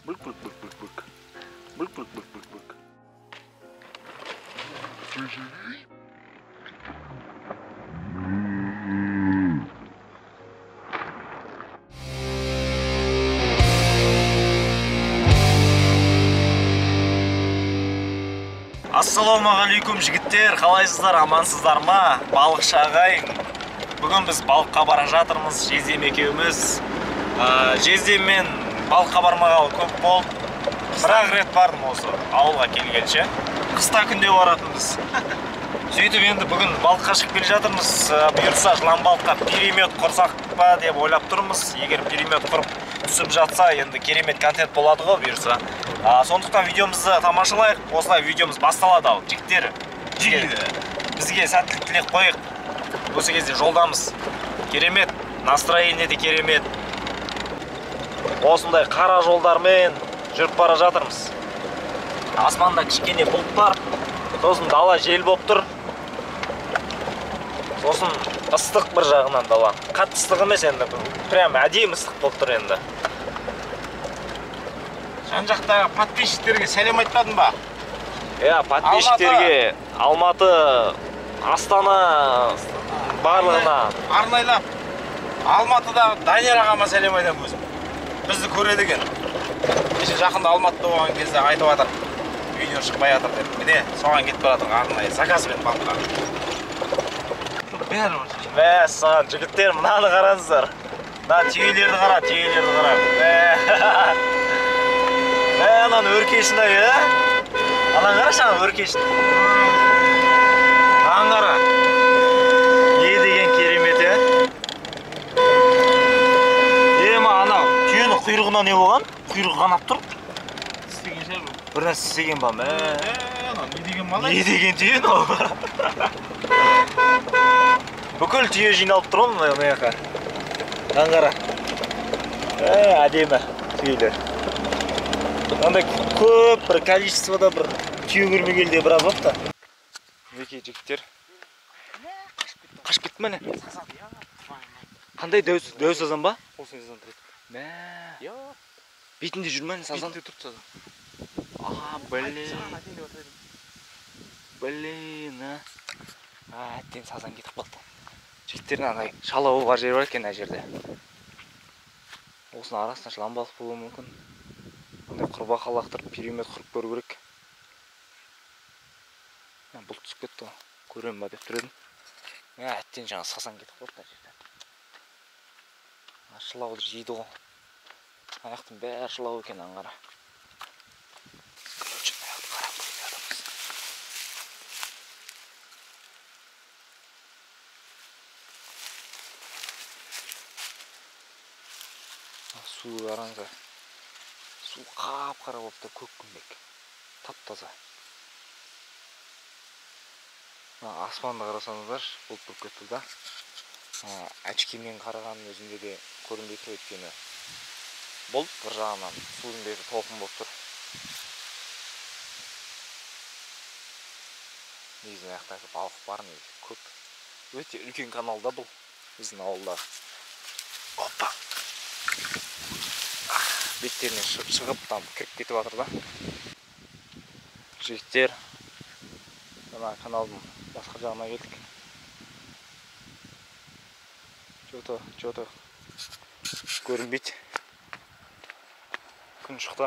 Бүлк бүлк бүлк бүлк бүлк. Бүлк бүлк бүлк бүлк бүлк. Ассалаумағалейкум жігіттер, қалайсыздар, амансыздар ма? Балықшы ағайын. Бүгін біз балыққа бара жатырмыз, жездем екеуміз. Жездеммен балыққа бармағалы көп болды. Бір-ақ рет бардым осы ауылға келгенше. Қыста күнде баратынбыз. Сөйтіп енді бүгін балыққа шығып келе жатырмыз. Бұйырса жылан балыққа перемет құрсақ па деп ойлап тұрмыз. Егер перемет құрып түсіп жатса, енді керемет контент болады ғой бұйырса. Сондықтан видеомызды тамашалайық. Осылай видеомыз басталады ал. Жігіттер, бізге сәттілік тілек қойық. Осы кезде жолдамыз. Керемет, настроение де керемет. Осындай қара жолдармен жүріп бара жатырмыз. Аспанда кішкене бұлт бар. Сосын дала жел болып тұр. Сосын ыстық бір жағынан дала. Қатты ыстық емес енді, прям әдемі ыстық болып тұр енді. Жан жақтағы подписчиктерге сәлем айтпадың ба? Иә, подписчиктерге Алматы, Астана барлығына. Арнайлап Алматыдағы Данияр ағама сәлем айтамын өзім. Бізді көреді екен. Кеше жақында Алматыда болған кезде айтып жатыр. Видео шықпай жатыр деп. Міне, соған кетіп бара жатыр арнайы заказбен балыққа. Бәрі осы. Мәссаған, жігіттер, мынаны қараңыздар. Мына түйелерді қара, түйелерді қара. Мә, ананың өркешін ай, ә? Ананы қарашы, ананың өркешін. Мынаны қара. Не деген керемет, ә? Ема, анау түйенің құйрығына не болған? Құйрығы қанап тұр. Тістеген шығар бұл. Бір нәрсе тістеген ба, мә? Анау не деген мал? Не деген түйе мынау? Бүкіл түйе жиналып тұр ғой мына жаққа. Мынаны қара. Әдемі түйелер. Мынандай көп бір количествода бір түйе көрмегелі де біраз болыпты. Мінекей жігіттер. Қашып кетті ме не? Қандай дәу сазан ба? Осындай сазан тұрады. Мә. Бетінде жүр ме сазан? Бетінде тұрды сазан. А, блин. Блин, а. Әттең сазан кетіп қалды. Жігіттер, андай шалауы бар жер бар екен мына жерде. Осының арасында жылан балық болуы мүмкін. Андай құрбақа лақтырып, перемет құрып көру керек. Бұлт түсіп кетті ғой. Көремін ба деп тұр едім. Мә, әттең жаңа сазан кетіп қалды мына жерде. Шылауды жейді ғой. Аяқтың бәрі шылау екен, аңғара. Короче, аяқты қарап көріп жатырмыз. Су қараңыздар. Су қап-қара болып тұр, көккүмбек. Тап-таза. Аспанды қарасаңыздар, бұлт болып кетті да. Очкимен қарағанның өзінде де көрінбей тұр, өйткені бұлт бір жағынан судың беті толқын болып тұр. Негізі мына жақта балық бар негізі көп. Өте үлкен каналда бұл біздің ауылда. Опа! Беттеріне шығып там кіріп кетіп жатыр да. Жігіттер, мына каналдың басқа жағына келдік. Чё-то көрінбейді. Күн шықты.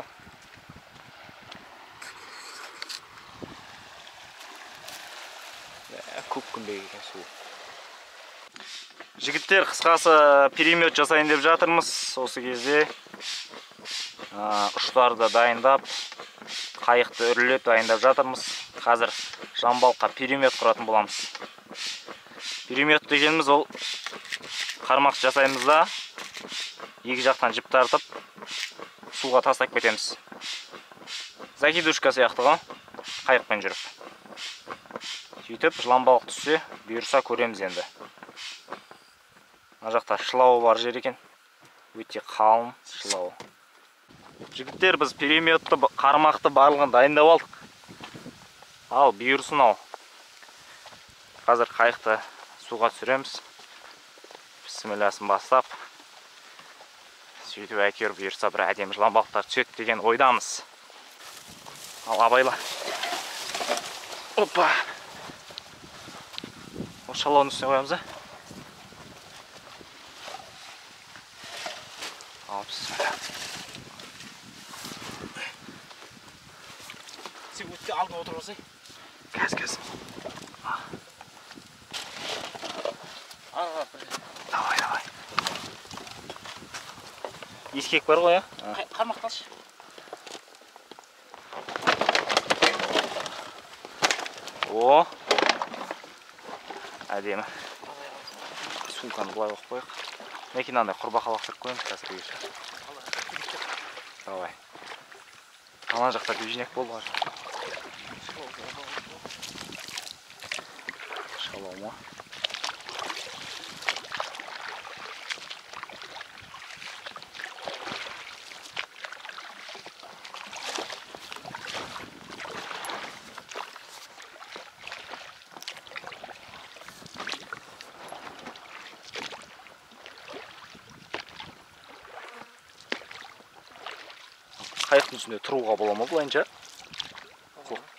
Көк күнбек екен су. Жігіттер, қысқасы перемет жасайын деп жатырмыз. Осы кезде ұштарды дайындап, қайықты үрлеп дайындап жатырмыз. Қазір жылан балыққа перемет құратын боламыз. Перемет дегеніміз ол қармақ жасаймыз да, екі жақтан жіп тартып суға тастап кетеміз. Закидушка сияқты ғой, қайықпен жүріп. Сөйтіп жылан балық түссе, бұйырса көреміз енді. Мына жақта шылауы бар жер екен. Өте қалың шылауы. Жігіттер, біз переметті, қармақты барлығын дайындап алдық. Ал бұйырсын ау. Қазір қайықты суға түсіреміз. Бісмілласын бастап. Сөйтіп әйтеуір бұйырса бір әдемі жылан балықтар түседі деген ойдамыз. Ал абайла. Опа. Осы шалауның үстіне қоямыз, а? Ал, бісміллә. Сен өтте алдына отырып алсай. Қазір, қазір. Давай, давай. Ескек бар ғой, а? Қармақты алшы. О! Әдемі. Сумканы былай қойып қояйық. Мінекей мынандай құрбақа лақтырып қоямыз қазір бұйырса. Давай. Ана жақта движняк болды ғой. Шалау ма? Қайықтың үстінде тұруға бола ма былайынша?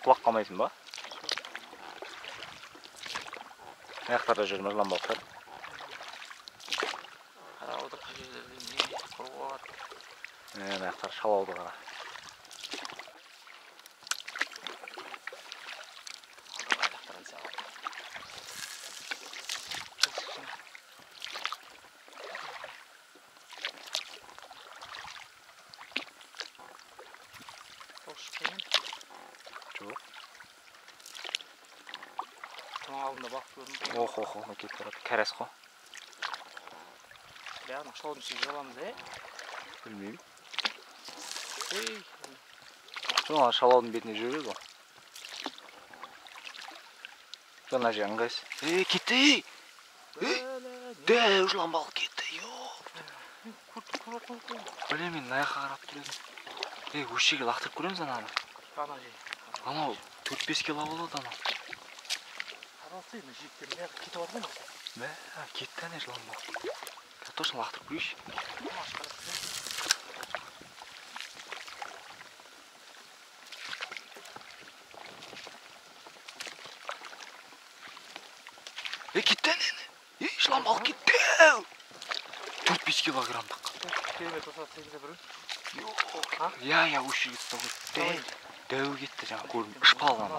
Құлақ қалмайсың ба? Аяқтарда жүр ме жылан балықтар? Қарап отыр қай жерлерде не құруға болады. Аяқтар шалауды қара. Жоқ. Алдында балық көрдім. Ох, ох, ох, кетіп барады. Кәрәс қой. Бәрін шалаудың үстіне жүре аламыз, е? Білмеймін. Ей. Жоқ, ана шалаудың бетіне жүре береді ғой. Жоқ, мына жер ыңғайсыз. Ей, кетті, ей! Ей! Дәу жылан балық кетті, ёп! Білем, мен мына жаққа қарап тұр едім. Ей, осы жерге лақтырып көреміз ананы. Ана жер. Анау 4-5 кило болады анау. Қарасы, мына жиектер бәрі кетіп жатыр ғой. Мә, кетті әне жылан балық. Точно лақтырып көрейікші. Ей, кетті әне. Ей, жылан балық кетті. 4-5 килограммдық. Керемет осылай сегізде бір. Иә, иә, осы жерге ұстау керек. Дәу кетті жаңа көрдім. Шпал ана.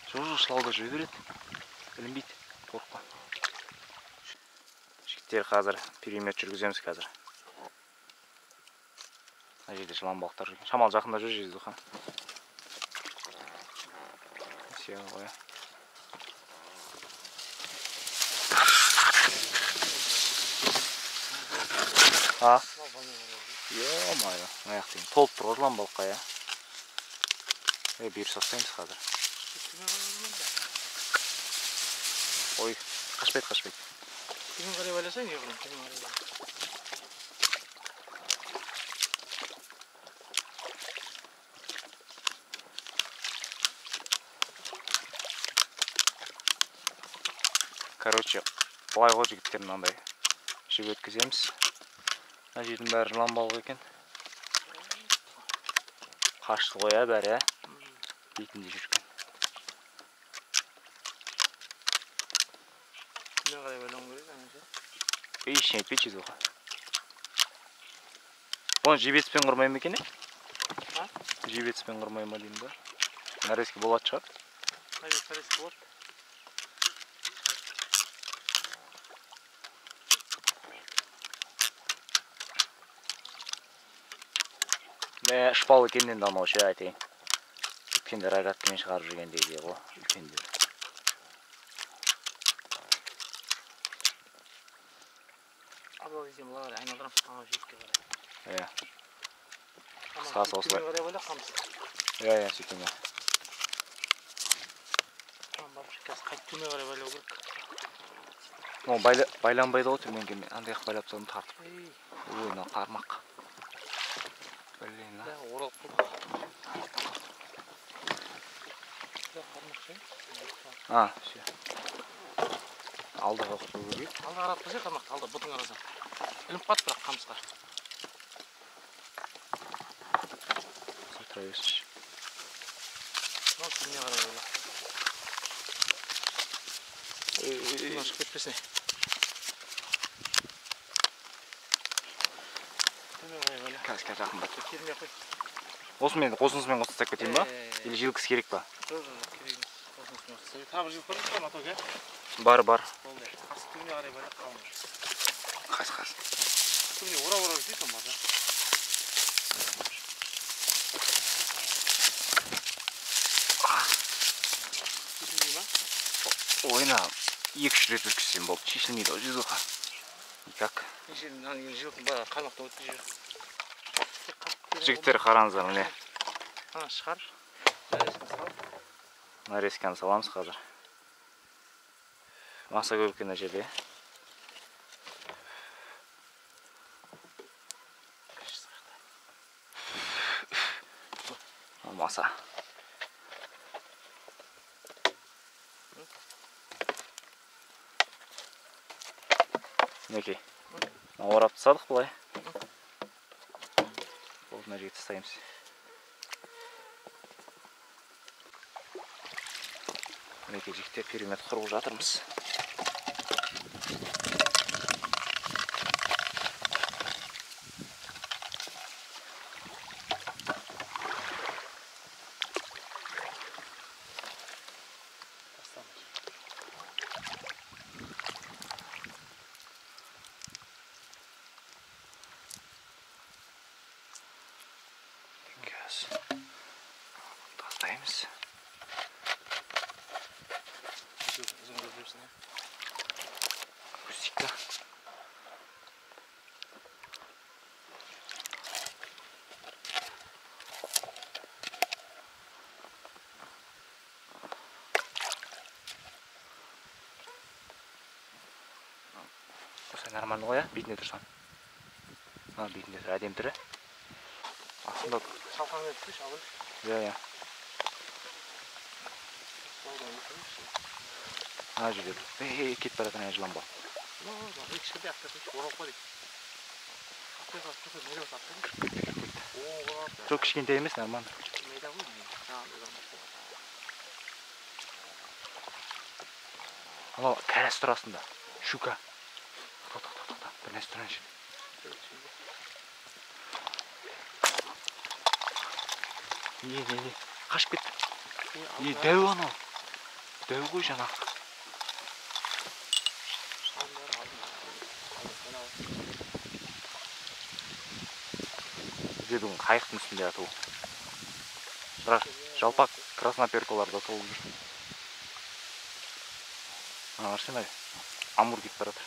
Жоқ, жоқ, шылауда жүре береді. Ілінбейді, қорықпа. Жігіттер, қазір перемет жүргіземіз қазір. Мына жерде жылан балықтар жүр. Шамалы жақында жүр жездуха. Все, ғой. А? Ё-моё, аяқ деген толып тұр ғой жылан балыққа, иә? Е, бұйырса ұстаймыз қазір. Ой, қашпайды, қашпайды. Төмен қарай байласаң, неғұрлым, төмен қарай байласаң. Короче, былай ғой жігіттер, мынандай жіп өткіземіз. Мына жердің бәрі жылан балық екен. Қашты ғой, ә, бәрі, ә? Бетінде жүрген. Төмен қарай байлауым керек, әнесе. Ей, ештеңе етпейді жезуға. Оны жебеспен құрмай ма екен, е? А? Жебеспен құрмай ма деймін да. Нарезка болады шығар. Нарезка болады. Мә, шпал екен енді анау ше, айтайын. Үлкендер рогатkaмен шығарып жүргендей ғой, үлкендер. Абыл десем, былай қарай айналдырамыз, анау жиекке қарай. Иә. Қысқасы осылай. Төмен қарай байлап қамыс. Иә, иә, сөйтемін. Барып қазір қайтып төмен қарай байлау керек. Мынау байланбайды ғой төменге, мен андай қылып байлап тастадым тартып. Ой, мынау қармақ. Блин, а? Оралып қалды. Қармақ ше? А, все. Алдаға қою керек. Алда қарап қойсай қармақты, алда бұтың арасына. Ілініп қалды бірақ қамысқа. Тұра берсінші. Мынау түбіне қарай ойлы. Мынау шығып кетпесін. Төмен қарай ойлы. Қазір жақындап. Кермей қой. Осымен, қосынысымен қосып кетейін ба? Или жилкісі керек па? Жоқ, керек емес. Қосынысымен қосып. Тағы бір жилкі бар ма, моток, иә? Бар, бар. Болды. Қасы түбіне қарай байлап қалыңыз. Қас, қас. Түбіне орап-орап жүрсей болмаса. Шешілмей ма? Ойна 2-3 рет өткізсем болды. Шешілмейді ғой жүзуға. Никак. Жилкін бәрі қармақтан өткізіп жібер. Жігіттер қараңыздар, міне. Ана шығар. Нарезканы саламыз қазір. Маса көп екен мына жерде. Маса. Мінекей. Орап тастадық былай. Болды, мына жерге тастаймыз. Мінекей жігіттер, периметр құрып жатырмыз. Тастаймыз. Көрсек та. Осылай нормально ғой, бетінде тұрсам. Мына бетінде тұр, әдемі түрі. Астында шалқаңмен түспейші, абыл. Иә, иә. Ана жерде тұр. Ей, кетіп бара жатыр ана жылан балық. Кішкентай ақ қойшы, оралып қой дейді. Ақ қой, ақ қой, неге ақ қой? Кіріп кетті, кіріп кетті. Жоқ, кішкентай емес, нормально. Анау кәрәс тұр астында. Щука. Тоқта, тоқта, тоқта. Бір нәрсе тұр ана жерде. Не, не, не. Қашып кетті. Не, дәу анау. Дәу ғой жаңағы. Бізде бүгін қайықтың үстінде ату. Бірақ жалпақ красноперкалар да толып жүр. Ана қарасana, амур кетіп бара жатыр.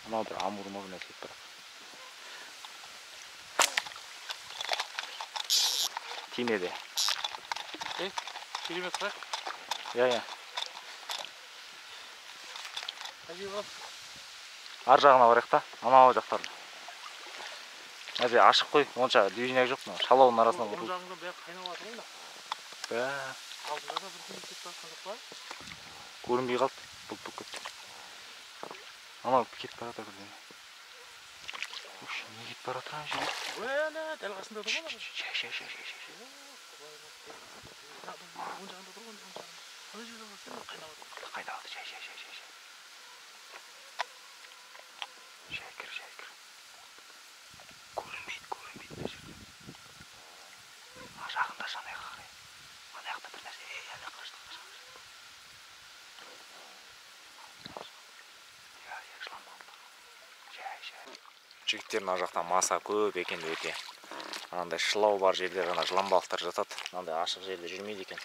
Анау бір амур ма бір нәрсе кетіп барады. Тимеді. Керемет қырық. Иә, иә. Ар жағына барайық та, анау жақтарына. Әже ашық қой, онша движняк жоқ, мынау шалауының арасына Оң отыру. жағында бәрі қайнап жатыр ғой мына. Бә. Алдында да бір күн кетіп бара жатқан жоқ па? Көрінбей қалды, бұлт болып кетті. Анау кетіп бара жатыр бірдеңе. Уш, не кетіп бара жатыр ана жерде? Өлә, дәл қасында тұр ғой ана. Шә, шә, шә, шә, шә. Оң жағында тұр ғой, оң жағында. Ана жерде барсаң, қайнап жатыр. Қайнап жатыр, шә, шә, шә, шә, шә. Шә, кір, шә, кір. Көрінбейді, көрінбейді мына жерде. А, жақындашы ана жаққа қарай. Ана жақта бір нәрсе. Ей, ана қашты, қашты, қашты. Иә, иә, жылан балықтар. Шә, шә. Жігіттер, мына жақта маса көп екен өте. Анандай шылау бар жерде ғана жылан балықтар жатады. Мынандай ашық жерде жүрмейді екен.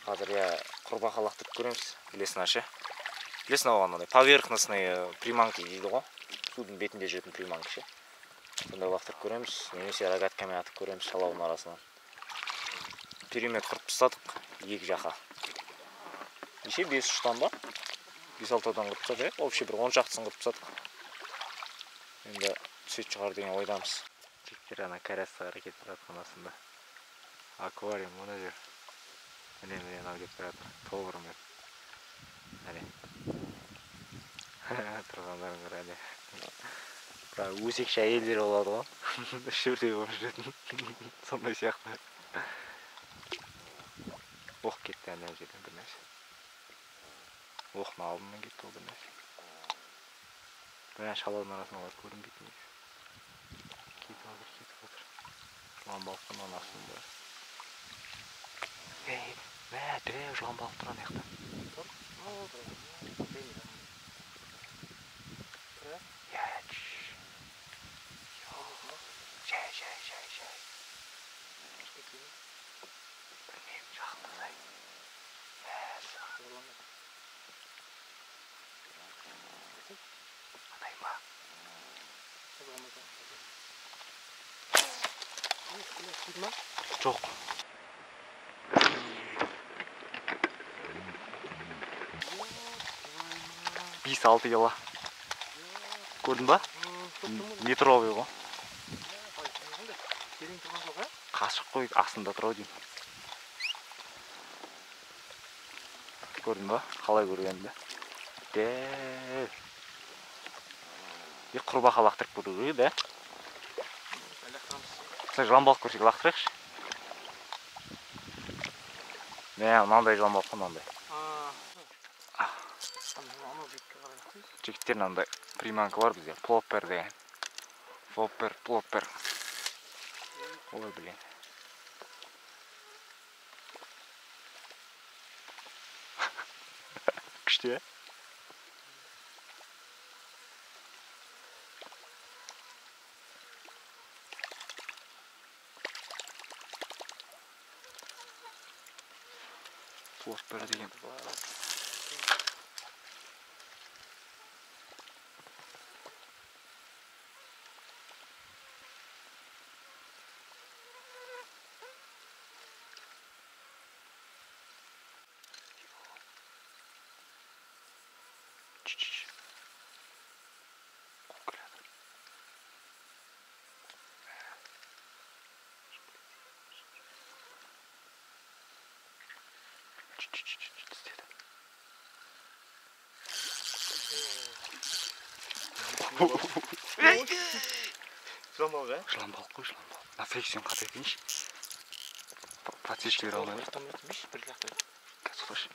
Қазір иә құрбақа лақтырып көреміз. Білесің ше? Білесің оған мынандай поверхностный приманки дейді ғой. Судың бетінде жүретін приманка ше. Сондай лақтырып көреміз. Немесе рогаткамен атып көреміз шалаудың арасынан. Периметр құрып тастадық екі жаққа. Неше, 5 ұштан ба? 5-6-дан құрып тастадық, иә? Общий бір 10 шақтысын құрып тастадық. Енді түсетін шығар деген ойдамыз. Жігіттер ана карасты қарай кетіп бара жатқан астында. Аквариум мына жер. Міне, міне мынау кетіп бара жатыр. Тобырмен. Әне. Тұрғандарың қара, әне. Бірақ өсекші әйелдер болады ғой. Үш-төртеу болып жүретін. Сондай сияқты. Оқ кетті ана жерден бір нәрсе. Оқ мына алдымнан кетті ол бір нәрсе. Мына шаланың арасында олар көрінбейді негізі. Кетіп жатыр, кетіп жатыр. Жылан балықтың астында. Ей, мә, дәу жылан балық тұр ана жақта. Иә, жай, жай, жай, жай. Білмеймін, жақындасай. Мәссаған. Атай ма? Жоқ. 5-6 кило. Көрдің ба? Метровый ғой. Қашық қой, астында тұр ау деймін. Көрдің ба? Қалай көргенімді? Дәу. Құрбақа лақтырып көру керек еді, ә? Жылан балық көрсек лақтырайықшы. Мә, мынандай жылан балық қой, мынандай. Жігіттер, мынандай приманка бар бізде, плоппер деген. Плоппер, плоппер. Ой, блин. Күшті, ә? Плоппер деген. Жылан балық, ә? Жылан балық қой, жылан балық. На фрикцион қатыр етейінші. Подсечка бере алмаймын. Қазір қойшы.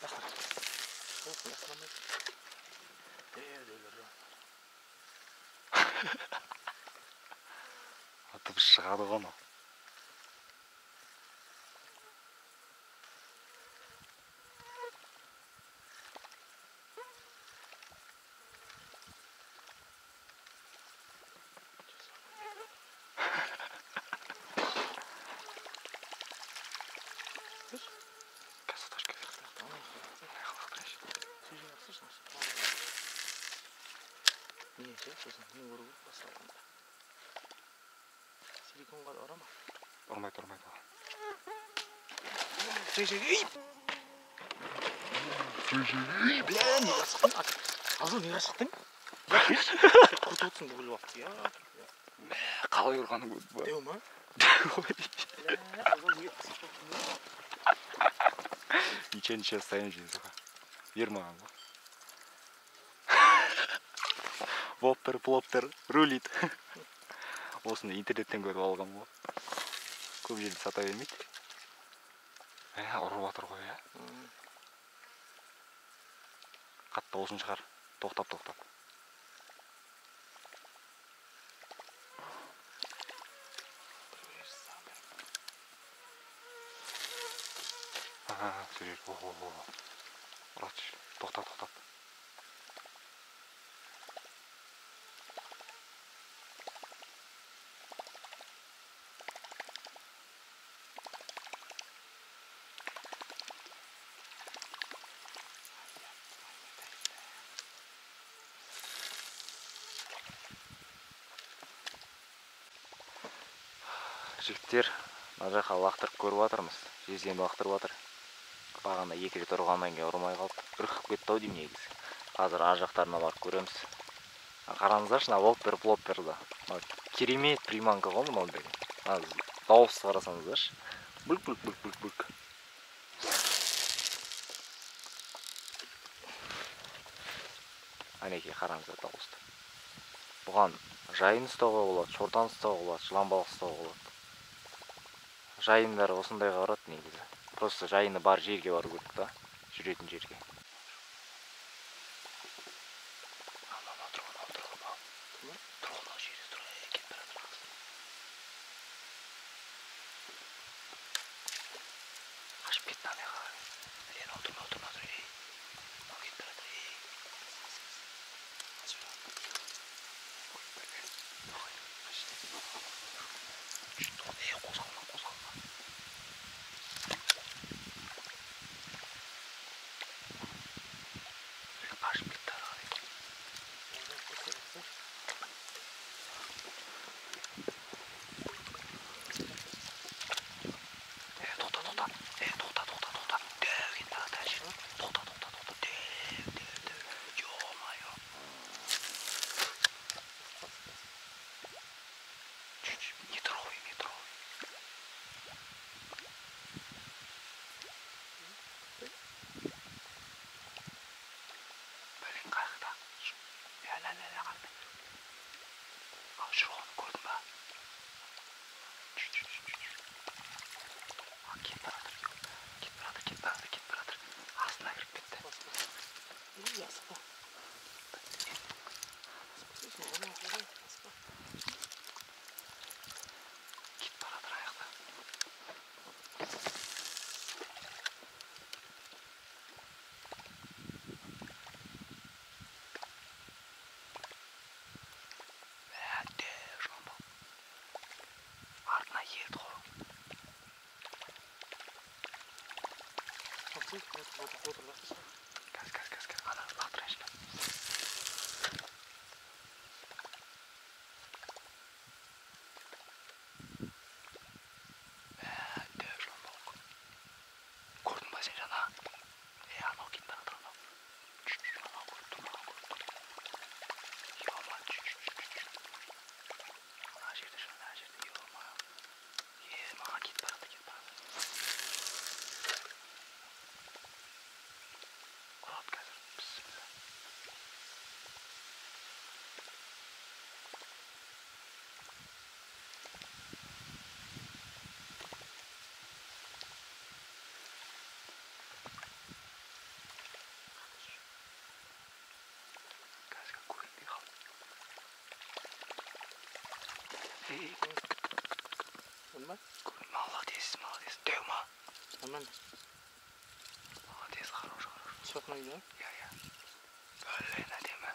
Дыбыс шығады ғой анау. Силиконға ұрама? Ұрмайды, ұрмайды. Бля, неге шықтың? Азыл, неге шықтың? Құртып отырсың бүкіл уақыт. Мә, қалай ұрғанын көрдің ба? Дәу ма? Ничего, ничего, стоим здесь. Бер маған ғой. Воптер, плоптер, рулит. Осыны интернеттен көріп алғам ғой. Көп жерде сата бермейді. Ұрып жатыр ғой, ә? Қатты дауысын шығар. Тоқтап, тоқтап. Ұрады, тоқтап, тоқтап. Жігіттер, Мына жаққа лақтырып көріп жатырмыз. Жездем лақтырып жатыр. Бағана екі рет ұрғаннан кейін ұрмай қалды. Үркіп кетті ау деймін негізі. Қазір ар жақтарына барып көреміз. Қараңыздаршы, мына лоппер плопперді. Мына керемет приманка ғой мынау деген. Мына дауысты қарасаңыздаршы. Бүлк бүлк бүлк бүлк бүлк. Әнекей қараңыздар дауысты. Бұған жайын ұстауға болады, шортан ұстауға болады, жылан балық ұстауға болады. Жайындар осындайға барады негізі. Просто жайыны бар жерге бару керек та, жүретін жерге. Молодец, молодец. Дема. Нормально. Молодец, хороший, хороший. Сотный, да? Я. Блин, әдемі.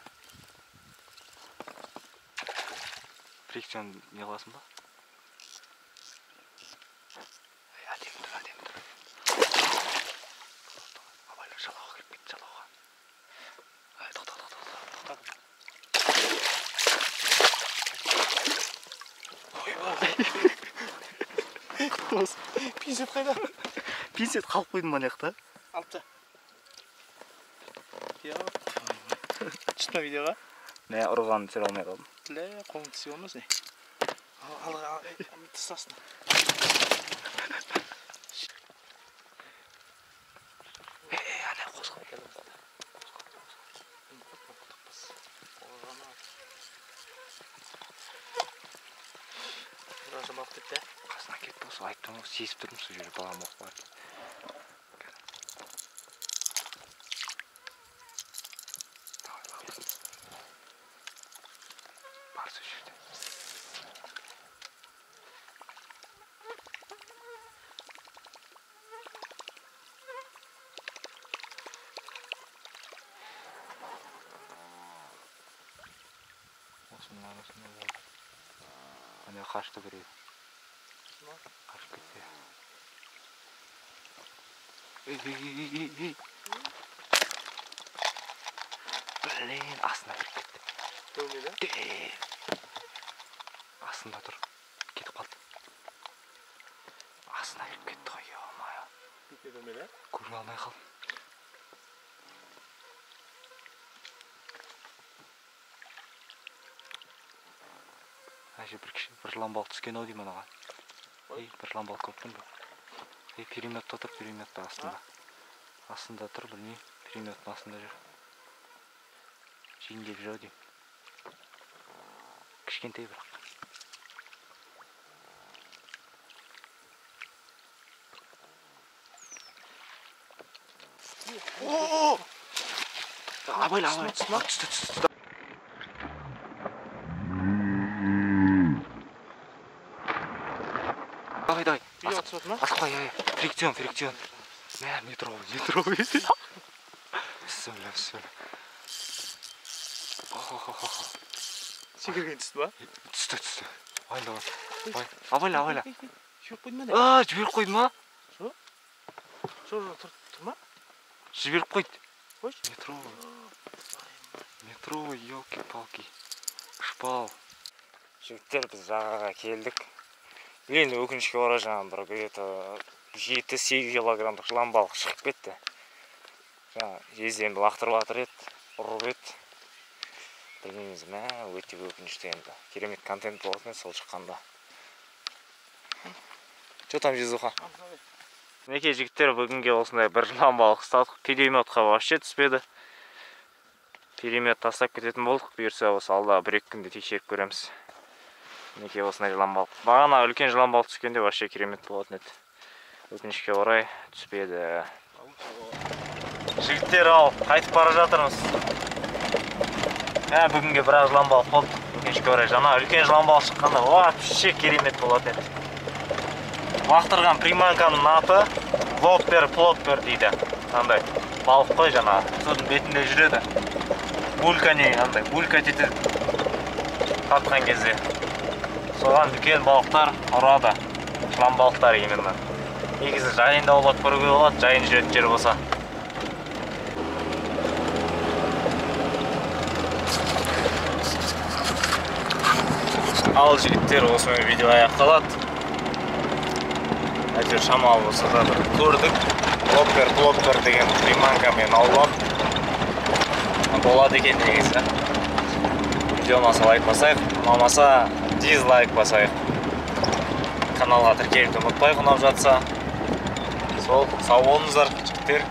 Фрикцион не қыласың ба? Әдемі тұр, әдемі тұр. Абайла, жалауға кіріп кетті, жалауға. Тоқта, тоқта, тоқта. Пинцет қайда? Пинцет қалып қойдым ана жақта. Алып та. Түсті ме видеоға? Мә, ұрғанын түсіре алмай қалдым. Лә, қолың тісе болмас не? Ал, ал, тыстасын. Ана қозғал. Қасына балық депті. Қасына кетті осы, айттым ғой, сезіп тұрмын сол жерде балам балық бар. Давай, лақтыр. Бар сол жерде. Осының арасында болды. Ана қашты біреу. Қашып кетті. Ей, ей, ей, ей. Блин, астына кіріп кетті. Астында тұр. Кетіп қалды. Астына кіріп кетті ғой, ё-моё. Көре алмай қалдым. Әже бір жылан балық түскен ау деймін анаға. Ей, бір жылан балық көріп тұрмын. Ей, переметте тұр, переметте астында. Астында тұр, білмеймін, переметтің астында жүр. Жейін деп жүр ау деймін. Кішкентай бірақ. О! Абайла, абайла. Түсті, түсті. Давай, давай. Асықпай, ай, фрикцион, фрикцион. Мә, метровый, метровый. Бісміллә, бісміллә. Охо-хо-хо. Секірген түсті ба? Түсті, түсті. Абайла, абайла. Абайла, абайла. Жіберіп қойды ма? А, жіберіп қойды ма? Жоқ. Жоқ, жоқ, тұр ма? Жіберіп қойды. Қойшы. Метровый. Метровый, елки-палки. Шпал. Жігіттер, біз жағаға келдік. Енді өкінішке орай жаңа бір где-то 7-8 килограммдық жылан балық шығып кетті. Жаңа жездемді лақтырып жатыр еді, ұрып еді. Білмейміз, мә, өте өкінішті енді. Керемет контент болатын еді сол шыққанда. Че там, жездуха? Мінекей жігіттер, бүгінге осындай бір жылан балық ұстадық. Переметқа вообще түспеді. Перемет тастап кететін болдық. Бұйырса осы алда бір-екі күнде тексеріп көреміз. Мінекей осындай жылан балық. Бағана үлкен жылан балық түскенде вообще керемет болатын еді. Өкінішке орай түспеді. Жігіттер, ал қайтып бара жатырмыз. Бүгінге бірақ жылан балық болды. Өкінішке орай жаңа үлкен жылан балық шыққанда вообще керемет болатын еді. Лақтырған приманканың аты лоппер плоппер дейді. Андай балық қой жаңа судың бетінде жүреді. Булька не, андай булька етеді тартқан кезде. Соған үлкен балықтар ұрады. Жылан балықтар именно. Негізі жайын аулап көруге болады, жайын жүретін жер болса. Ал жігіттер, осымен видео аяқталады. Әйтеуір шамалы болса да бір көрдік. Лоппер плоппер деген приманкамен аулап болады екен негізі. Видео ұнаса лайк басайық, ұнамаса дизлайк басайық. Каналға тіркелуді ұмытпайық, ұнап жатса. Сол, сау болыңыздар, жігіттер.